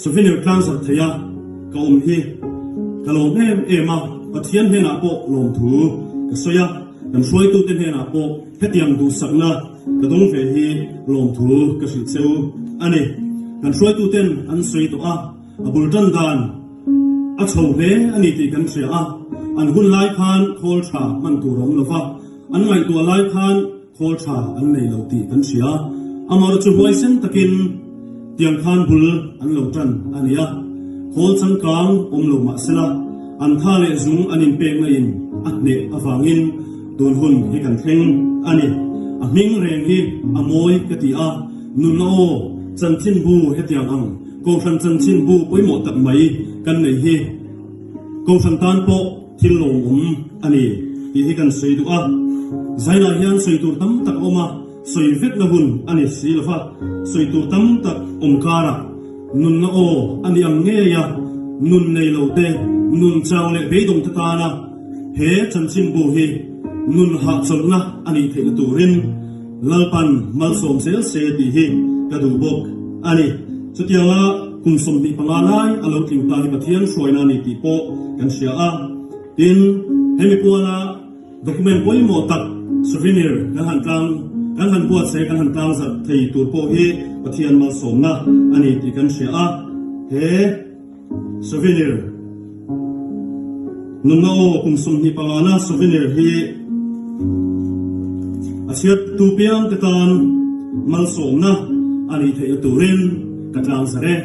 Souvenir tlangzarh theia ka awm hi ka lawm em em a, Pathian hnenah pawh lawmthu ka sawi a, kan hruaitute hnenah pawh hetiang duhsakna ka dawng ve hi lawmthu ka hrilh cheu a ni. Kan hruaituten an sawi tawh a, a bul tan dan a chho hle a ni tih kan hria a, an hun lai khan khawl tha hman tur a awm lo va, an ngaihtuah lai khan Khawl tha an nei lo tih kan hria. Amaherawhchu huaisen takin tiang khan bul an lo tan a ni a. Khawl changkang awm lo mah sela, an tha leh zung an inpekna in a hneh avangin tun hun hi kan thleng a ni. A hming reng hi a mawi ka ti a, nunna aw chanchinbu hetiang ang Kohhran chanchinbu pawimawh tak mai kan neih hi Kohhran tan pawh Thil lawmawm a ni tih hi kan sawi duh a, Zainah hian sawi tur tam tak a awm a, sawi vekna hun a ni si lo va, sawi tur tam tak awm karah nunna aw a ni ang ngei a, nun nei lo te, nun chau leh beidawng te tana he chanchinbu hi nun hahchawlhna a nih theihna turin Lalpan malsawm zel se tih hi ka duh bawk a ni. Chutianga kum 25 lai a lo tling ta hi Pathian hruaina a ni tih pawh kan hria a. Tin, hemi kuala document pawimawh tak souvenir kan han tlang, kan han buatsaih, kan han tlangzarh thei tur pawh hi Pathian malsawmna a ni tih kan hria a. He. Souvenir Nunna aw kum 25 na souvenir hi a chhiattu piang te tan malsawmna a nih theihna turin ka tlangzar e.